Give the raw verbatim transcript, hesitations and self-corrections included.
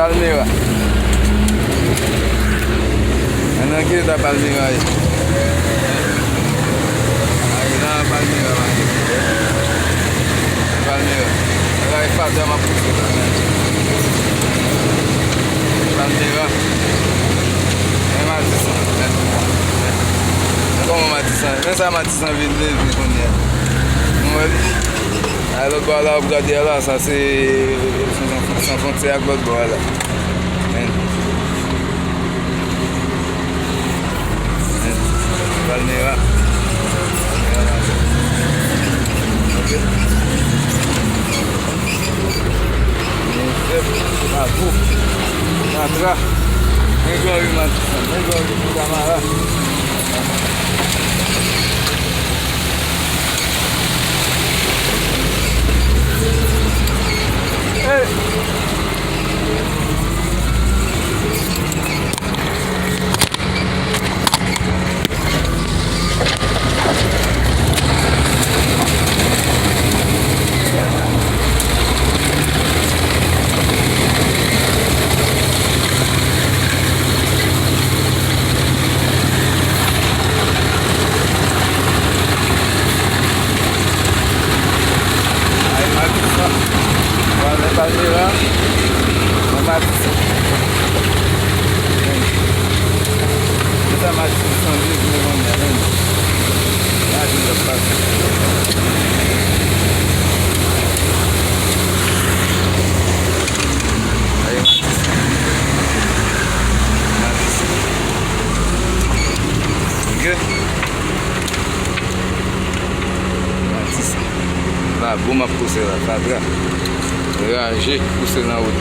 Palmera. Ann nan ki eta Palmera ye. Ay, la Palmera, la. Palmera. Bagay fatra m ap pouse la, men. Palmera. Men Matisan. Men kòman Matisan? Men sa Matisan vin leve kounye a. Nou wè li. A, lòt bò a la, w ap gade a la, sa se, se, se, se fwontyè ak lòt bò a la. Men. Men. Palmera. Palmera la. Ok. Men, frè, bravo. Fatra. Men gòri Matisan. Men gòri Tamara. Ay, Matisan. Pral nan Palmera. Nan Matisan. Men sa Matisan vin kounye a, men. Gade sa k ap pase. Ay, Matisan. Matisan. Ok. Matisan. Labou m ap pouse la, fatra. Raje, pouse nan wout.